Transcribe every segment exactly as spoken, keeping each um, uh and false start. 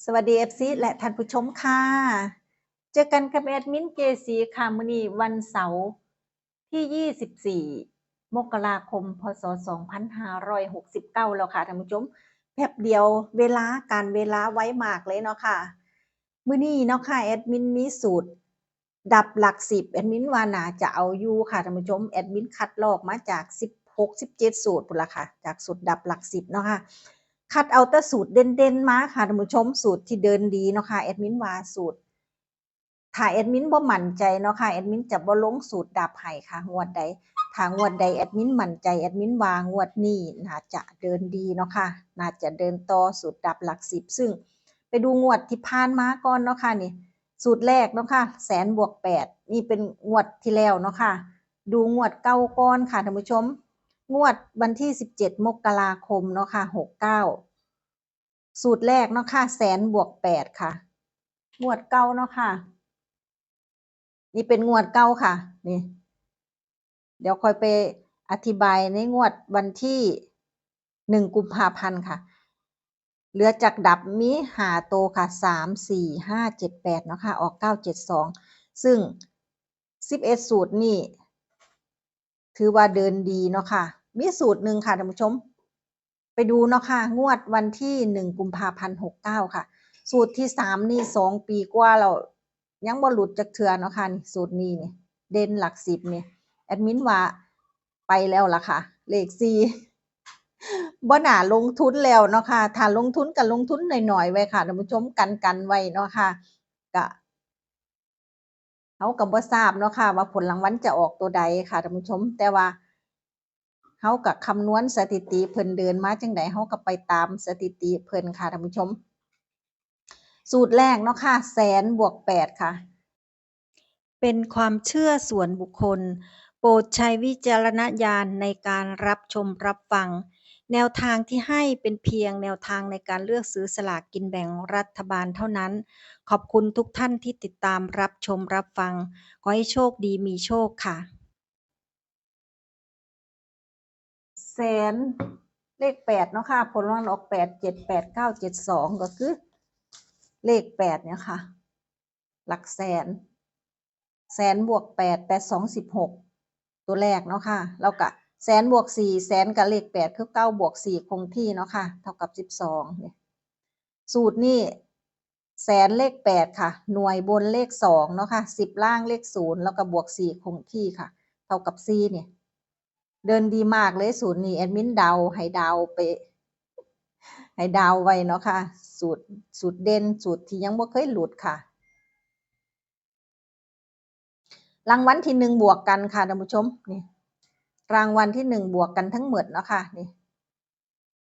สวัสดี เอฟซี และท่านผู้ชมค่ะ เจอกันกับแอดมินเจซีค่ะ มื้อนี้วันเสาร์ที่ ยี่สิบสี่ มกราคม พ.ศ. สองพันห้าร้อยหกสิบเก้า แล้วค่ะท่านผู้ชม แป๊บเดียวเวลา การเวลาไวมากเลยเนาะค่ะ มื้อนี้เนาะค่ะ แอดมินมีสูตรดับหลักสิบ แอดมินว่าน่าจะเอาอยู่ค่ะท่านผู้ชม แอดมินคัดลอกมาจาก สิบหก สิบเจ็ด สูตรพุ้นละค่ะ จากสูตรดับหลักสิบเนาะค่ะ คัดเอาแต่สูตรเด่นๆมาค่ะท่านผู้ชม สูตรที่เดินดีเนาะค่ะ แอดมินว่าสูตร ถ้าแอดมินบ่มั่นใจเนาะค่ะ แอดมินจะบ่ลงสูตรดับให้ค่ะ งวดใด ถ้างวดใดแอดมินมั่นใจ แอดมินว่างวดนี้น่าจะเดินดีเนาะค่ะ น่าจะเดินต่อสูตรดับหลักสิบ ซึ่งไปดูงวดที่ผ่านมาก่อนเนาะค่ะนี่ สูตรแรกเนาะค่ะ แสนบวกแปด นี่เป็นงวดที่แล้วเนาะค่ะ ดูงวดเก่าก่อนค่ะท่านผู้ชม งวดวันที่ สิบเจ็ด มกราคมเนาะค่ะ หกเก้า สูตรแรกเนาะค่ะ แสนบวกแปดค่ะ งวดเก่าเนาะค่ะ นี่เป็นงวดเก่าค่ะ นี่ เดี๋ยวค่อยไปอธิบายในงวดวันที่ หนึ่ง กุมภาพันธ์ค่ะ เหลือจากดับมีห้าโตค่ะ สาม สี่ ห้า เจ็ด แปด เนาะค่ะ ออก เก้า เจ็ด สอง ซึ่ง สิบเอ็ด สูตรนี่ ถือว่าเดินดีเนาะค่ะ มีสูตรหนึ่งค่ะท่านผู้ชม ไปดูเนาะค่ะ งวดวันที่ หนึ่ง กุมภาพันธ์ หกเก้า ค่ะ สูตรที่สามนี่ สองปีกว่าแล้ว ยังบ่หลุดจักเทื่อเนาะค่ะ นี่ สูตรนี้นี่ เด่นหลักสิบนี่ แอดมินว่าไปแล้วล่ะค่ะ เลขสี่ บ่น่าลงทุนแล้วเนาะค่ะ ถ้าลงทุนก็ลงทุนหน่อยๆไว้ค่ะท่านผู้ชม กันๆไว้เนาะค่ะ ก็ เฮาก็บ่ทราบเนาะค่ะ ว่าผลรางวัลจะออกตัวใดค่ะท่านผู้ชม แต่ว่าเฮาก็คำนวณสถิติเพิ่นเดินมาจั่งใด เฮาก็ไปตามสถิติเพิ่นค่ะท่านผู้ชม สูตรแรกเนาะค่ะ แสนบวกแปดค่ะ เป็นความเชื่อส่วนบุคคล โปรดใช้วิจารณญาณในการรับชมรับฟัง แนวทางที่ให้เป็นเพียงแนวทางในการเลือกซื้อสลากกินแบ่งรัฐบาลเท่านั้น ขอบคุณทุกท่านที่ติดตามรับชมรับฟัง ขอให้โชคดีมีโชคค่ะ แสน เลขแปดเนาะค่ะ ผลรางวัลออก แปดเจ็ด แปดเก้า เจ็ดสอง ก็คือเลขแปดเนี่ยค่ะ หลักแสน แสนบวกแปด แปดสอง สิบหก ตัวแรกเนาะค่ะ แล้วก็แสนบวกสี่ แสนกับเลขแปด คือเก้าบวกสี่ คงที่เนาะค่ะ เท่ากับ สิบสอง เนี่ย สูตรนี่ แสนเลขแปดค่ะ หน่วยบนเลขสองเนาะค่ะ สิบล่างเลขศูนย์ แล้วก็บวกสี่คงที่ค่ะ เท่ากับสี่ เนี่ย เดินดีมากเลยสูตรนี้ แอดมินเดา ให้เดาไป ให้เดาไว้เนาะค่ะ สูตร สูตรเด่น สูตรที่ยังบ่เคยหลุดค่ะ รางวัลที่หนึ่งบวกกันค่ะท่านผู้ชม นี่ รางวัลที่หนึ่งบวกกันทั้งหมดเนาะค่ะ นี่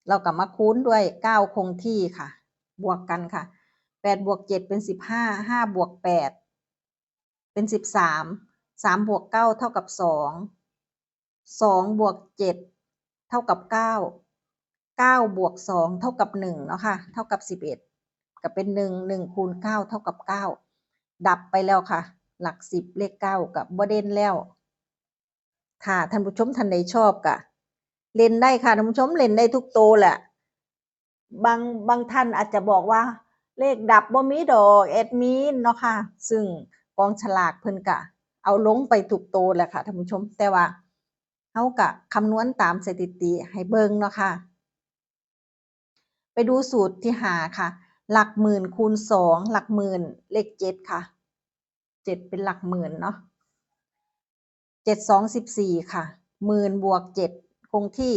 เราก็มาคูณด้วยเก้าคงที่ค่ะ บวกกันค่ะ แปดบวกเจ็ดเป็นสิบห้า ห้าบวกแปดเป็นสิบสาม สามบวกเก้าเท่ากับสอง สองบวกเจ็ดเท่ากับเก้า เก้าบวกสองเท่ากับหนึ่งเนาะค่ะ เท่ากับสิบเอ็ด ก็เป็นหนึ่ง หนึ่งคูณเก้าเท่ากับเก้า ดับไปแล้วค่ะ หลักสิบเลขเก้าก็บ่เด่นแล้ว ถ้าท่านผู้ชมท่านใดชอบก็เล่นได้ค่ะท่านผู้ชม เล่นได้ทุกโตแหละ บาง บางท่านอาจจะบอกว่าเลขดับบ่มีดอกแอดมินเนาะค่ะ ซึ่งกองฉลากเพิ่นก็เอาลงไปทุกโตแหละค่ะท่านผู้ชม แต่ว่าเฮาก็คำนวณตามสถิติให้เบิ่งเนาะค่ะ ไปดูสูตรที่ห้าค่ะ หลักหมื่นคูณสอง หลักหมื่นเลขเจ็ดค่ะ เจ็ดเป็นหลักหมื่นเนาะ เจ็ดสองสิบสี่ค่ะ หมื่นบวกเจ็ดคงที่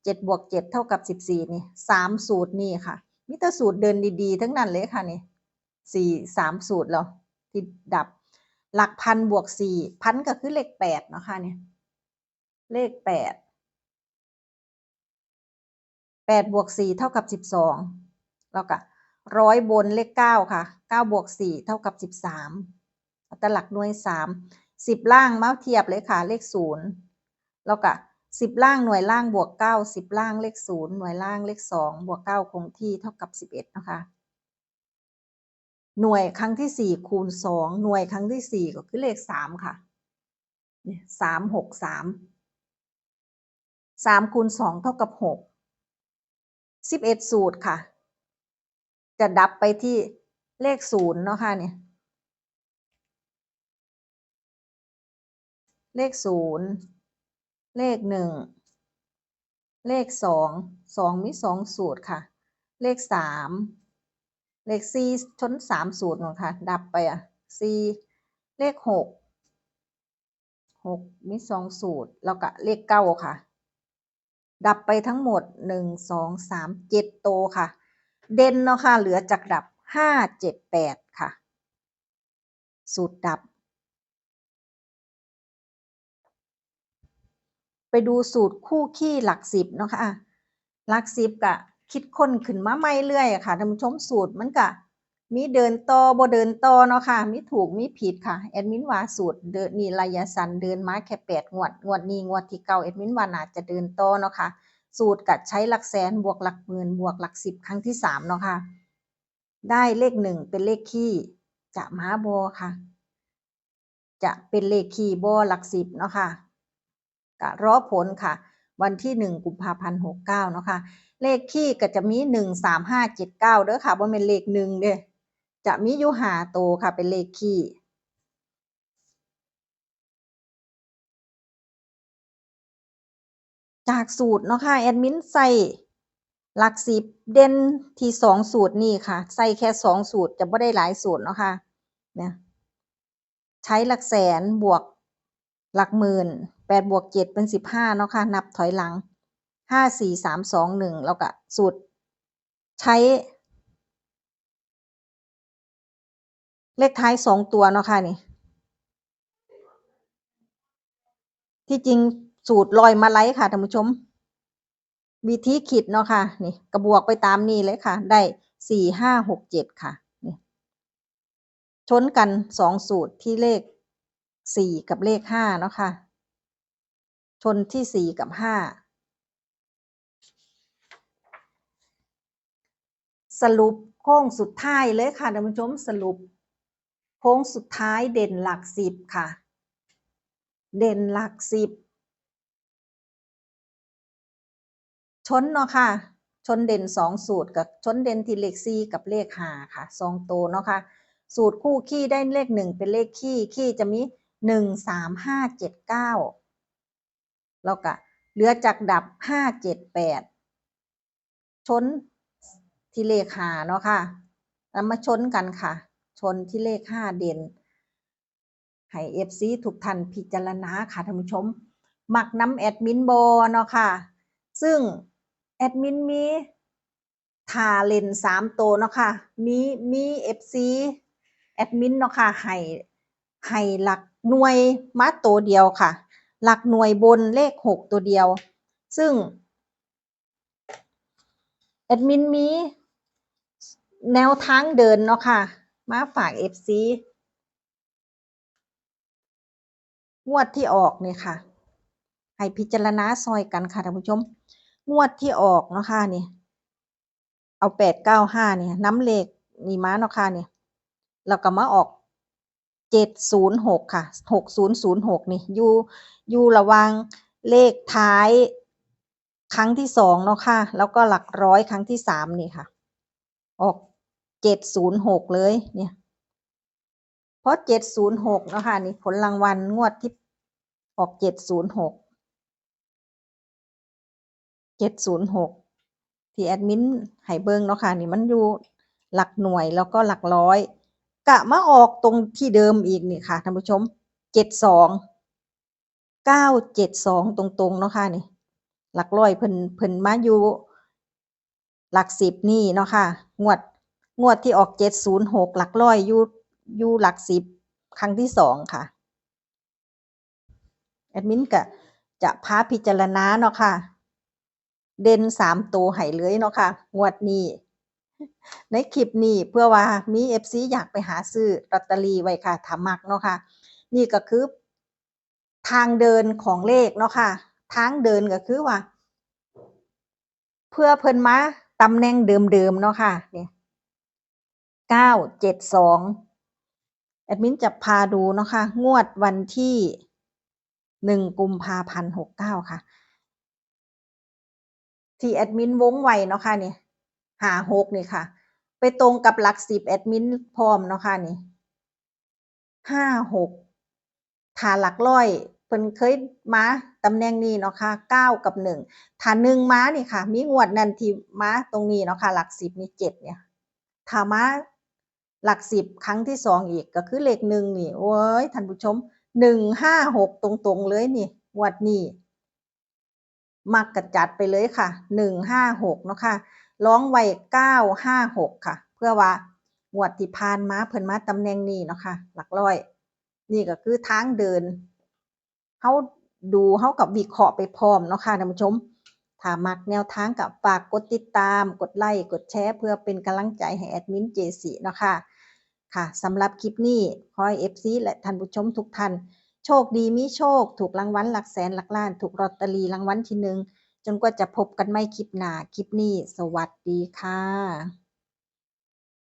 เจ็ดบวกเจ็ดเท่ากับสิบสี่ นี่ สามสูตรนี่ค่ะ มีแต่สูตรเดินดีๆทั้งนั้นเลยค่ะนี่ สี่ สามสูตรแล้วที่ดับ หลักพันบวกสี่ พันก็คือเลขแปดเนาะค่ะนี่ เลขแปด แปดบวกสี่เท่ากับสิบสอง แล้วก็ร้อยบนเลขเก้าค่ะ เก้าบวกสี่เท่ากับสิบสาม เอาแต่หลักหน่วยสาม สิบล่างมาเทียบเลยค่ะ เลขศูนย์ แล้วก็สิบล่างหน่วยล่างบวกเก้า สิบล่างเลขศูนย์ หน่วยล่างเลขสองบวกเก้าคงที่เท่ากับสิบเอ็ดนะคะ หน่วยครั้งที่สี่คูณสอง หน่วยครั้งที่สี่ก็คือเลขสามค่ะ นี่ สามหกสาม สามคูณสองเท่ากับหก สิบเอ็ดสูตรค่ะ จะดับไปที่เลขศูนย์เนาะค่ะเนี่ย เลขศูนย์ เลขหนึ่ง เลขสอง สองมีสองสูตรค่ะ เลขสาม เลขสี่ ชนสามสูตรเนาะค่ะ ดับไปอ่ะ สี่ เลขหก หกมีสองสูตร แล้วก็เลขเก้าค่ะ ดับไปทั้งหมด หนึ่ง สอง สาม เจ็ด โตค่ะ เด่นเนาะค่ะ เหลือจากดับ ห้า เจ็ด แปด ค่ะ สูตรดับ ไปดูสูตรคู่คี่หลักสิบเนาะค่ะ หลักสิบก็คิดค้นขึ้นมาใหม่เรื่อยอะค่ะ ท่านผู้ชม สูตรมันก็มีเดินต่อบ่เดินต่อเนาะค่ะ มีถูกมีผิดค่ะ แอดมินว่าสูตรเดินนี่ระยะสั้นเดินมาแค่แปดงวด งวดนี้งวดที่เก้า แอดมินว่าน่าจะเดินต่อเนาะค่ะ สูตรก็ใช้หลักแสนบวกหลักหมื่นบวกหลักสิบครั้งที่สามเนาะค่ะ ได้เลขหนึ่งเป็นเลขคี่ จะมาบ่ค่ะ จะเป็นเลขคี่บ่หลักสิบเนาะค่ะ ก็รอผลค่ะ วันที่หนึ่งกุมภาพันธ์หกเก้าเนาะค่ะ เลขคี่ก็จะมี หนึ่ง สาม ห้า เจ็ด เก้า เด้อค่ะ บ่แม่นเลขหนึ่งเด้อ จะมีอยู่ห้าโตค่ะ เป็นเลขคี่ จากสูตรเนาะค่ะ แอดมินใส่หลักสิบเด่นที่สองสูตรนี่ค่ะ ใส่แค่สองสูตร จะบ่ได้หลายสูตรเนาะค่ะ เนี่ย ใช้หลักแสนบวกหลักหมื่น แปดบวกเจ็ดเป็นสิบห้าเนาะค่ะ นับถอยหลัง ห้า สี่ สาม สอง หนึ่ง แล้วก็สูตรใช้ เลขท้ายสองตัวเนาะค่ะนี่ ที่จริงสูตรลอยมาลัยค่ะท่านผู้ชม วิธีคิดเนาะค่ะ นี่ก็บวกไปตามนี้เลยค่ะ ได้ สี่ ห้า หก เจ็ด ค่ะ นี่ ชนกันสองสูตรที่เลขสี่กับเลขห้าเนาะค่ะ ชนที่สี่กับห้า สรุปโค้งสุดท้ายเลยค่ะท่านผู้ชม สรุปโค้งสุดท้ายเด่นหลักสิบค่ะ เด่นหลักสิบ ชนเนาะค่ะ ชนเด่นสองสูตรกับชนเด่นที่เลขสี่กับเลขห้าค่ะ สองโตเนาะค่ะ สูตรคู่คี่ได้เลขหนึ่งเป็นเลขคี่ คี่จะมี หนึ่ง สาม ห้า เจ็ด เก้า แล้วก็เหลือจากดับ ห้า เจ็ด แปด ชนที่เลขห้าเนาะค่ะ แล้วมาชนกันค่ะ ชนที่เลขห้าเด่น ให้ เอฟซี ทุกท่านพิจารณาค่ะท่านผู้ชม มักนำแอดมินบ่เนาะค่ะ ซึ่งแอดมินมีถ้าเล่นสามโตเนาะค่ะ มี มี เอฟซี แอดมินเนาะค่ะ ให้ ให้หลักหน่วยมาโตเดียวค่ะ หลักหน่วยบนเลขหกตัวเดียว ซึ่ง แอดมินมีแนวทางเดินเนาะค่ะ มาฝาก เอฟซี งวดที่ออกเนี่ยค่ะ ให้พิจารณาซอยกันค่ะท่านผู้ชม งวดที่ออกเนาะค่ะนี่ เอา แปดเก้าห้า เนี่ย นำเลขนี่มาเนาะค่ะนี่ แล้วก็มาออก เจ็ดศูนย์หก ค่ะ หกศูนย์ศูนย์หก นี่ อยู่ อยู่ระหว่างเลขท้ายครั้งที่สองเนาะค่ะ แล้วก็หลักร้อยครั้งที่สามนี่ค่ะ ออก เจ็ดศูนย์หก เลยเนี่ย เพราะ เจ็ดศูนย์หก เนาะค่ะ นี่ผลรางวัลงวดที่ออก เจ็ดศูนย์หก เจ็ดศูนย์หก ที่แอดมินให้เบิ่งเนาะค่ะ นี่มันอยู่หลักหน่วยแล้วก็หลักร้อย กะมาออกตรงที่เดิมอีกนี่ค่ะท่านผู้ชม เจ็ดสอง เก้าเจ็ดสอง ตรงๆ เนาะค่ะนี่ หลักร้อยเพิ่น เพิ่นมาอยู่หลักสิบนี่เนาะค่ะ งวด งวดที่ออก เจ็ดศูนย์หก หลักร้อยอยู่ อยู่หลักสิบครั้งที่สองค่ะ แอดมินก็จะพาพิจารณาเนาะค่ะ เด่นสามโตให้เลยเนาะค่ะ งวดนี้ ในคลิปนี้เพื่อว่ามี เอฟซี อยากไปหาซื้อลอตเตอรี่ไว้ค่ะ ถ้ามักเนาะค่ะ นี่ก็คือทางเดินของเลขเนาะค่ะ ทางเดินก็คือว่า เพื่อเพิ่นมาตำแหน่งเดิมๆ เนาะค่ะ นี่ เก้าเจ็ดสอง แอดมินจะพาดูเนาะค่ะ งวดวันที่ หนึ่งกุมภาพันธ์หกเก้าค่ะ ที่แอดมินวงไว้เนาะค่ะนี่ ห้าหก นี่ค่ะ ไป ไปตรงกับหลักสิบแอดมินพร้อมเนาะค่ะนี่ ห้าหก ถ้าหลักร้อยเพิ่นเคยมาตำแหน่งนี้เนาะค่ะ เก้ากับหนึ่ง ถ้าหนึ่งมานี่ค่ะ มีงวดนั้นที่มาตรงนี้เนาะค่ะ หลักสิบนี่เจ็ดเนี่ย ถ้ามาหลักสิบครั้งที่สองอีกก็คือเลขหนึ่งนี่ โอ้ย ท่านผู้ชม หนึ่งห้าหก ตรงๆเลยนี่ งวดนี้ มักกะจัดไปเลยค่ะ หนึ่งห้าหก เนาะค่ะ รองไว้ เก้าห้าหก ค่ะ เพื่อว่างวดที่ผ่านมาเพิ่นมาตำแหน่งนี้เนาะค่ะ หลักร้อย นี่ก็คือทางเดิน เฮาดู เฮากับวิเคราะห์ไปพร้อมเนาะค่ะท่านผู้ชม ถ้ามักแนวทางก็ฝากกดติดตาม กดไลค์ กดแชร์ เพื่อเป็นกำลังใจให้แอดมินเจสี่เนาะค่ะ ค่ะ สำหรับคลิปนี้ขอให้ เอฟซี และท่านผู้ชมทุกท่าน โชคดีมีโชค ถูกรางวัลหลักแสนหลักล้าน ถูกลอตเตอรี่รางวัลที่หนึ่ง จนกว่าจะพบกันใหม่คลิปหน้า คลิปนี้ สวัสดีค่ะ